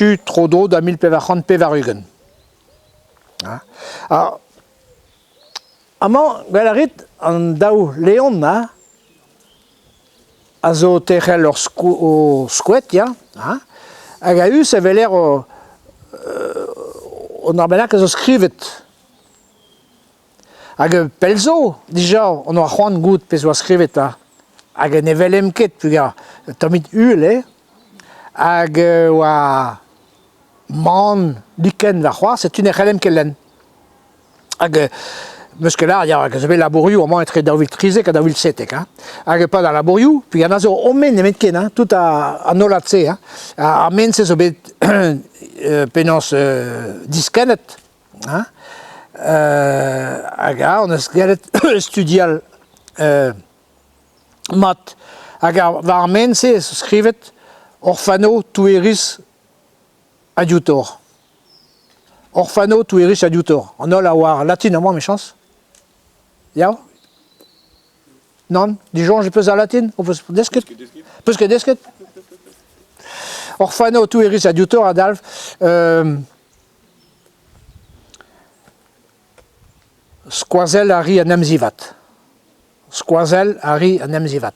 Echu tro-dro da 1480. Ha amañ, gwell a rit, an daou leon ha, a zo o terc'hel ur o skoed, ya, ha, hag a-us e weler o un dra bennak a zo skrivet. Hag pell zo dija hon oa c'hoant goût pezh oa skrivet 'ta. Hag ne welemp ket peogwir tammig uhel eo. Hag oa mann biken warc'hoazh setu ne c'hellemp ket lenn. Hag 'meus ket lâret ya hag zo bet labourioù amañ etre 2013 ha 2017 hein. Hag e-pad al labourioù, peogwir na zo omen nemetken hein, tout an hollad-se hein. Ar men-se zo bet penaos diskennet Hein hag hon eus gallet studial mat. Hag war ar maen-se e zo skrivet Orfano Toueris Adiutor. Orfano Toueris Adiutor. An holl a oar latin amañ, 'mechañs? Ya? Nann? Disoñj peus al latin? Ho peus desket? Peus ket desket? Orfano Toueris Adiutor a dalv Skoazell a ri an emzivad. Skoazell a ri an emzivad.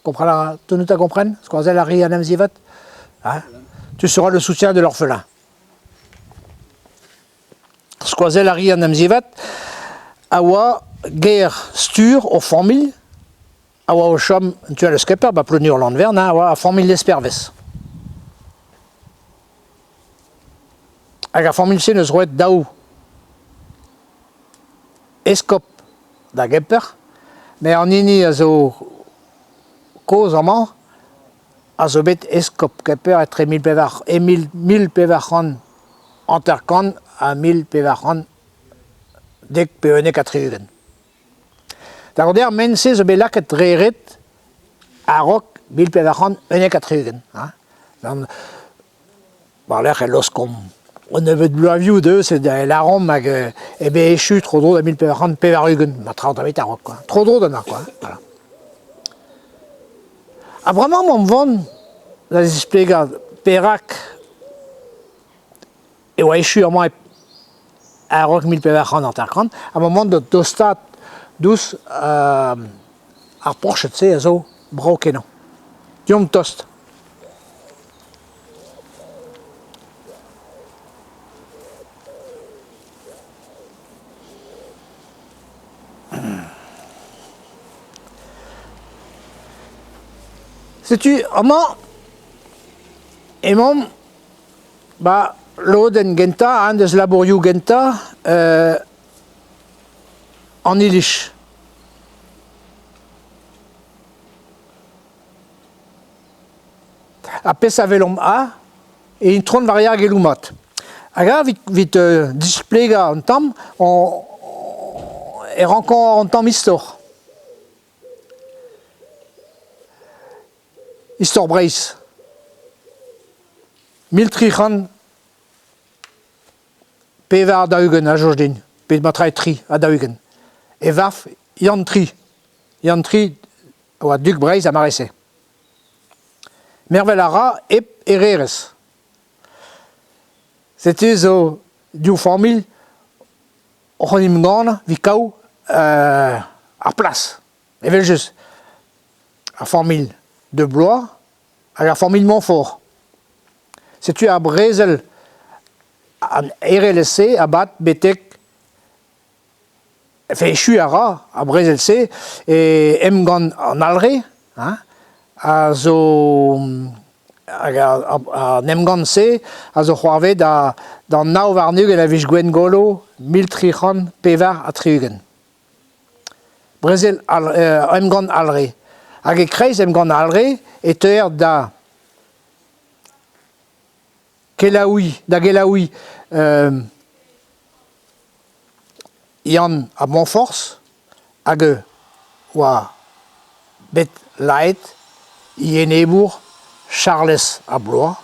Kompren a tout a kompren? Skoazell a ri an emzivad? Hein? Tu seras le soutien de l'orphelin. Skoazell a ri an emzivad a oa ger stur o familh a oa o chom en tu all eus Kemper, ba Plounur-Lanvern, a oa ar familh Lespervez. Hag ar familh-se 'neus roet daou eskob da Gemper, met an hini a zo kozh amañ a zo bet eskob Kemper etre mil pevar e mil 1450 ha 1470 pe 71. Da goude ar maen-se zo bet lakaet dre ret a-raok 1471. Hein. War-lerc'h e laoskomp un nebeud bloavezhioù deus e lâromp hag e bet echu tro-dro da 1480, ma traoñ da bet a-raok quoi. Tro-dro da na quoi. Voilà. Ha bremañ emaomp vont da zisplegañ perak e oa echu amañ a-raok 1450 ha moment da dostaat dous ar porched-se a zo brav-kenañ. Deomp tost. Setu amañ emaomp 'Ba lodenn gentañ hein, deus labourioù gentañ an iliz. Ha pezh a welomp a e Intron Varia Geloumat. Hag a evit displegañ un tamm e rankomp un tamm istor. Istor Breizh. 1344 a soñj din, pe matre 43. E varv Yann Tri. Yann Tri a oa dug Breizh ar mare-se. Mervel a ra hep hêrezh. Setu zo div familh oc'h en em gannañ evit kaout ar plas. Evel-just, ar familh de Blois hag ar familh Montfort. Setu ar brezel an RLS-se a bad betek enfin echuiñ a ra ar brezel-se e emgann an Alre hein, a zo hag an emgann-se a zo c'hoarvezet d'an 29 a viz Gwengolo 1364. Brezel Emgann Alre. Hag e-kreiz Emgann Alre e teuer da kelaouiñ, da gelaouiñ Yann a Moñforzh hag oa bet lazhet e enebour Charlez a Blois.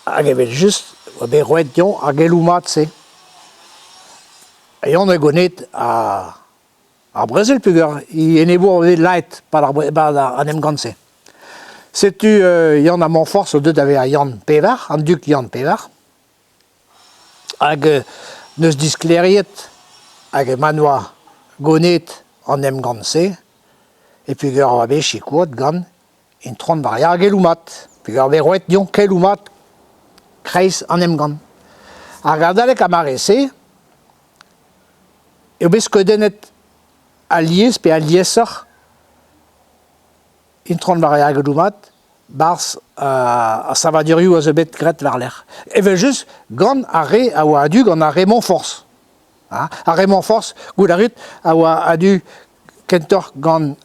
Hag evel-just oa bet roet dezhañ ar geloù mat-se. Eñ eo gonid ar brezel peogwir e enebour a vez lazhet 'pad an emgann-se. Setu Yann a Moñforzh zo deuet da vezañ Yann Pevar, an dug Yann Pevar. Hag 'neus disklêriet hag ma 'noa gonet an emgann-se e peogwir e oa bet sikouret gant Intron Varia ar geloù mat peogwir e vez roet deomp keloù mat kreiz an emgann. Hag adalek ar mare-se eo bet skeudennet alies pe aliesoc'h Intron Varia ar geloù mat 'barzh ar savadurioù a zo bet graet war-lerc'h. Evel-just gant ar re a oa a-du gant ar re Moñforzh. Ar re Moñforzh, goût a rit, a oa a-du kentoc'h gant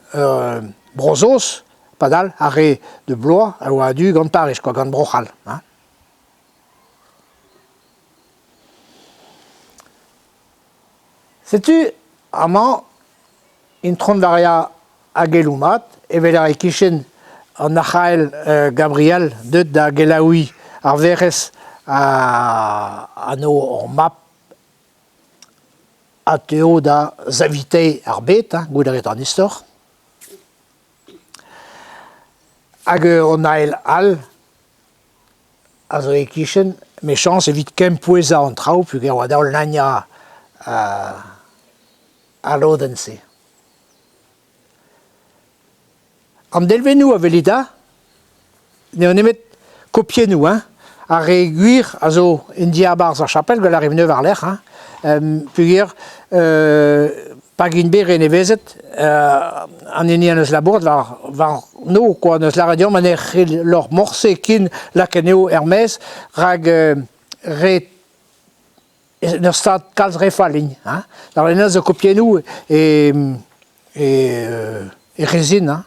Bro-Saoz, padal ar re de Blois a oa a-du gant Pariz, quoi, gant Bro-C'hall. Setu amañ Intron Varia a geloù mat, evel ar e-kichen an arc'hael Gabriel deuet da gelaouiñ ar Werc'hez anv hor mab a teuo da saviteiñ ar bed, hein, goût a rit an istor. Hag un ael all a zo e-kichen, mechañs evit kempouezañ an traoù peogwir e oa dav lagnañ al lodenn-se. An delvennoù a welit ha n'eo nemet kopiennoù hein. Ar re gwir a zo en diabarzh ar chapel, gwell ar re neuf war-lerc'h hein, peogwir pa int bet renevezet an hini en deus labouret warno quoi, en deus lâret deomp ma ne c'hellor morse ken lakaat anezho er-maez rak re En ur stad kalz re fall int. Hein. Ar lenn zo kopiennoù e, e, e rezin. Hein.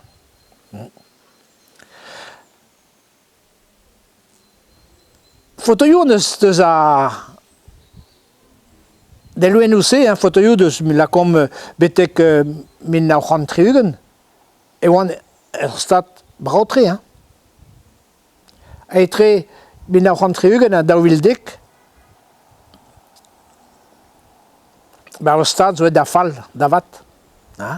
Fotoioù deus, deus ar delwennoù-se, hein, fotoioù deus lakaomp betek 1960, e oant er stad brav-tre. Hein. Etre 1960 ha 2010 ba ur stad zo aet da fall da vat. Ha?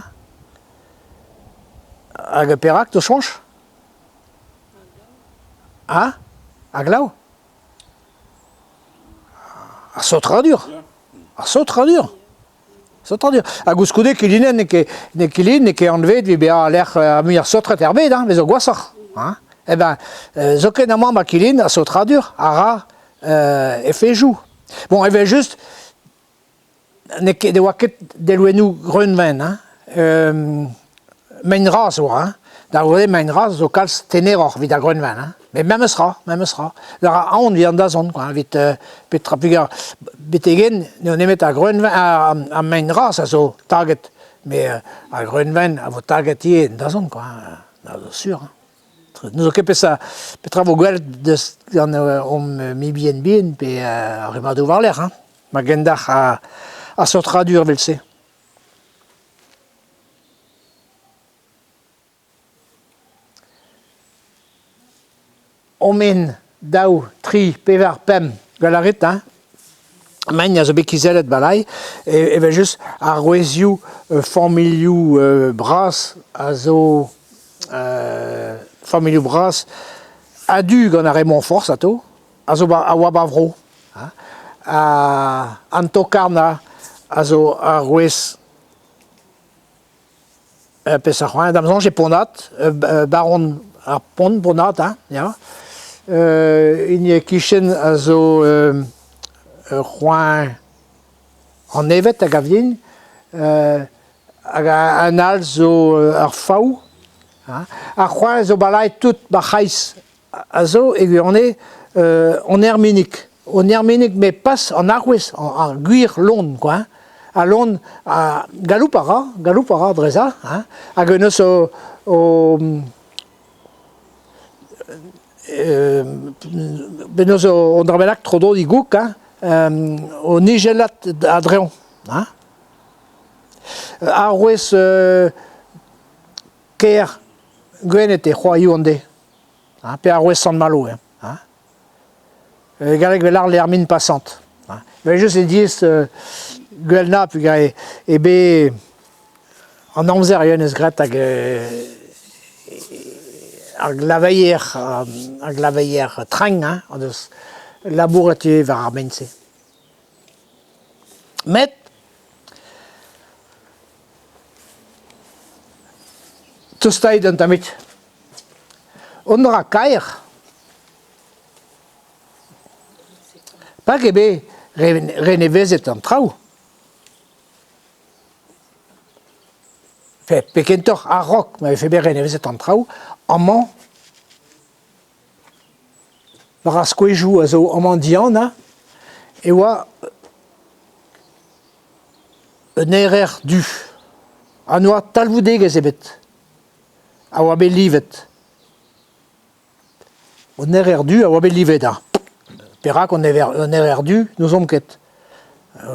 Hag perak 'teus soñj? Ha? Ar glav? Ar saotradur. Ar saotradur. Saotradur. Ha koulskoude Kilinenn n'eo ket n'eo Kilin n'eo ket anvet evit bezañ lec'h ar muiañ saotret er bed, hein, 'vez gwashoc'h. Hein. Eh ben, zoken amañ 'ba Kilin, ar saotradur a ra efejoù. Bon, evel-just, n'eo ket ne oa ket delwennoù greunvaen, hein. Mein-raz e oa, hein. Da c'houde mein-raz zo kalz teneroc'h evit ar greunvaen, hein. Met memes tra, memes tra. Da ra aon evit an dazont, quoi, evit petra peogwir betek-henn n'eo nemet ar greunvaen, ar mein-raz a zo taget, met ar greunvaen a vo taget ivez en dazont, quoi, ça zo sur. Hein. N'eus ket peseurt petra vo gwelet deus gant hon mibien-bihan pe ar rummadoù war-lerc'h, hein. Ma gendalc'h ar saotradur evel-se. Omen, daou, tri, pevar, pemp, gwell a rit, hein? Mein a zo bet kizellet balai, evel-just arouezioù familhoù bras a zo familhoù bras a-du gant ar re Moñforzh atao, a zo a oa ba vro. An tokarn a zo arouez Peseurt c'hoant Da'm soñj e Ponnad, baron ar Pont Ponnad, hein, ya. Hini e-kichen a zo ur c'hoant an Evet a gav din, hag un all zo ar Faou. Hein. Ar c'hoant zo balaet tout ma c'hreiz a zo e gwirionez an erminig. An erminig met pas an arouez, ar gwir lon quoi. Hein. Al lon a galoup a ra, galoup a ra drezañ, hein, hag en deus o, o penaos o dra bennak tro-dro d'e goug, hein, o nijellat a-dreñv. Hein. Arouez kêr Gwened eo c'hoarioù an deiz. Hein, pe arouez Sant-Malo eo. Hein. E galleg 'vel ar l'hermine passante. Hein. Evel-just e diaes gwell peogwir eo bet an amzer eo en deus graet hag Ar glaveier ar glaveier trenk hein, o deus labouret ivez war ar maen-se. Met tostait un tammig. Un dra kaer Pak eo bet renevezet an traoù. Pe kentoc'h a-raok ma vefe bet renevezet an traoù, amañ war ar skoejoù a zo amañ dihanañ e oa un erer du ha n'oa talvoudegezh ebet a oa bet livet. An erer du a oa bet livet ha perak an erer du n'ouzomp ket.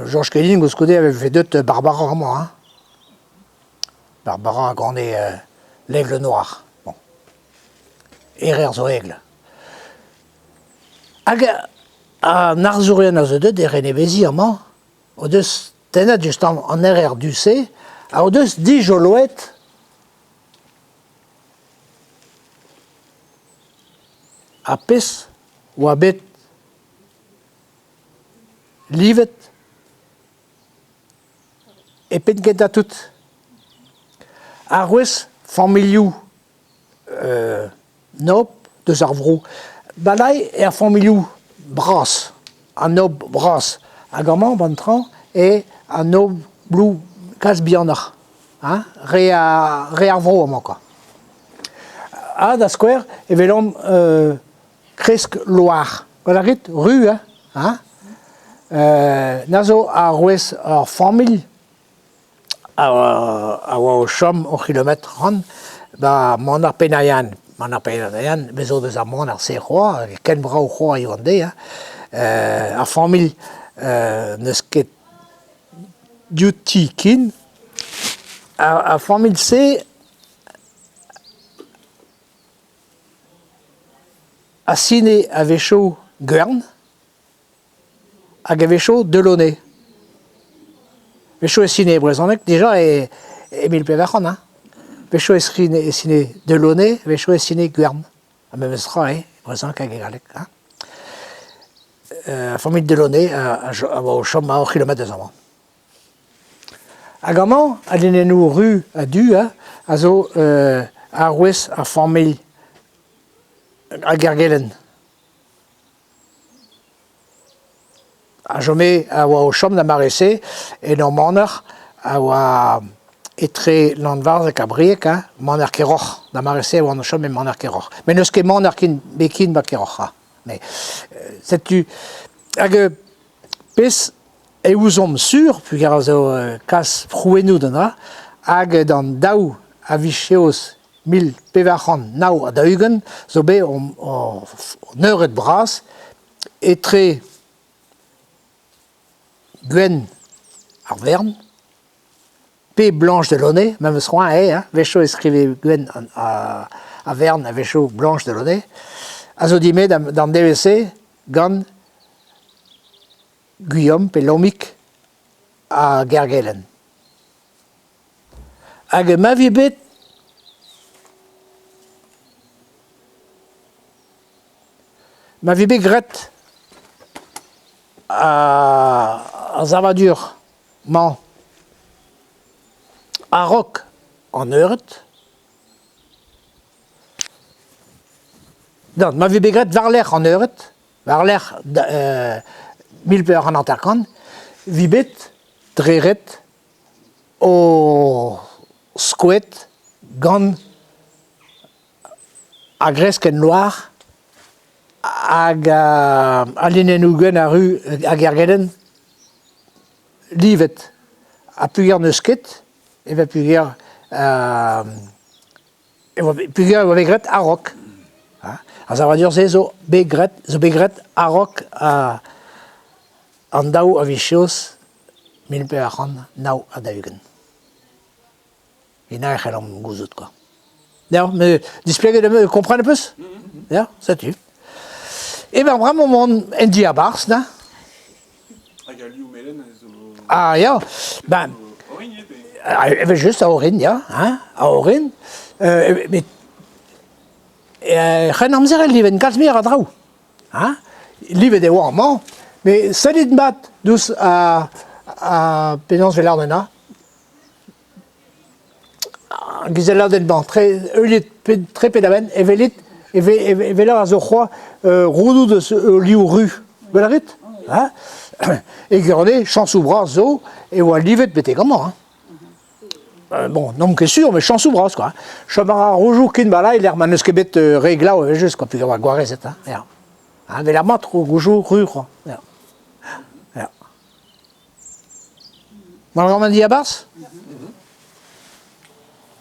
Jorj Kellin koulskoude a vefe deuet Barbara amañ hein. Barbara a gane L'aigle noir. Bon. Erer zo aigle. Hag an arzourien a zo deuet e reneveziñ amañ o deus tennet just an erer du-se ha o deus dijoloet Ar pezh oa bet livet e penn kentañ tout. Arouez familhoù nobl deus ar vro. Balai er familhoù bras, an nobl bras. Hag amañ 'ba an traoñ eo an nobloù kalz bihanoc'h. Hein, re ar, re ar vro amañ kwa. Ha da skouer e welomp kresk loar. Gant a rit ru hein, hein? Na zo arouez ur familh a oa o chom ur c'hilometr rann 'ba Maner Pennayan. Maner Pennayan, bez zo deus ar maner-se c'hoazh, ken brav c'hoazh eo an deiz hein. Ar familh n'eus ket diouti ken. Ar familh-se a sine a-wechoù Gwern hag a-wechoù Delaunay. A-wechoù e sine e brezhoneg dija e 1400 hein. A-wechoù e sine Delaunay, a-wechoù e sine Gwern. Ha memes tra eo, e brezhoneg hag e galleg hein. Ar familh Delaunay a oa o chom ur c'hilometr eus amañ. Hag amañ, al linennoù ru ha du a zo arouez ar familh a Gergelenn. A chome a oa o chom d'ar mare-se en ur maner a oa etre Lanvarzeg ha Brieg, hein, maner Keroc'h. D'ar mare-se e oan o chom e maner Keroc'h. Met n'eus ket maner ken bet ken 'ba Keroc'h. Ha. Mais setu hag pezh e ouzomp sur peogwir a zo kas prouennoù d'an dra hag d'an daou a viz 1449 zo bet an eured bras etre Gwenn ar Wern pe Blanche Delaunay, memes c'hoant eo, hein, a-wechoù e skrive Gwenn a Wern, a-wechoù Blanche Delaunay, a zo dimezet d'an devezh-se gant Guillaume pe Lomig a Gergelenn. Hag ma vi bet ma vi bet graet ar savadur-mañ a-raok an eured, nann, ma vi bet graet war-lerc'h an eured, war-lerc'h 1450, vi bet dre ret o skoed gant ar greskenn loar hag al linennoù gwenn arru hag ar gelenn livet. Ha peogwir n'eus ket, evel peogwir peogwir e oa bet graet a-raok. Ar savadur-se zo bet graet zo bet graet a-raok an daou a viz 1449. Ena e c'hellomp gouzout quoi. Ya, mais displeget em eus, kompren peus? Ya, setu. E ben bremañ mont en diabarzh, na? Hag al liv melen zo... Ah ya, ben... Orin eo pe? Evel-just, a orin, ya, hein, a orin. Met Er c'hrennamzer e livent kalz muioc'h a draoù. Hein? Livet e oa amañ, met sellit mat diouzh ar penaos e lâret anezhañ. Ar gizelladenn-mañ, tre heuliet tre penn-da-benn, e welit e weler a zo c'hoazh roudoù deus ul liv ru. Gwell a rit? Hein? E gwirionez, chañsoù bras zo e oa livet betek amañ. Hein. Bon, n'omp ket sur, met chañsoù bras quoi. Chom a ra roujoù ken balailh lec'h ma n'eus ket bet re glav evel-just quoi, peogwir e oa gwarezet. Hein, ya. Hein, 'vel ar mat roujoù ru quoi. Ya. Ya. Mont a ran diabarzh?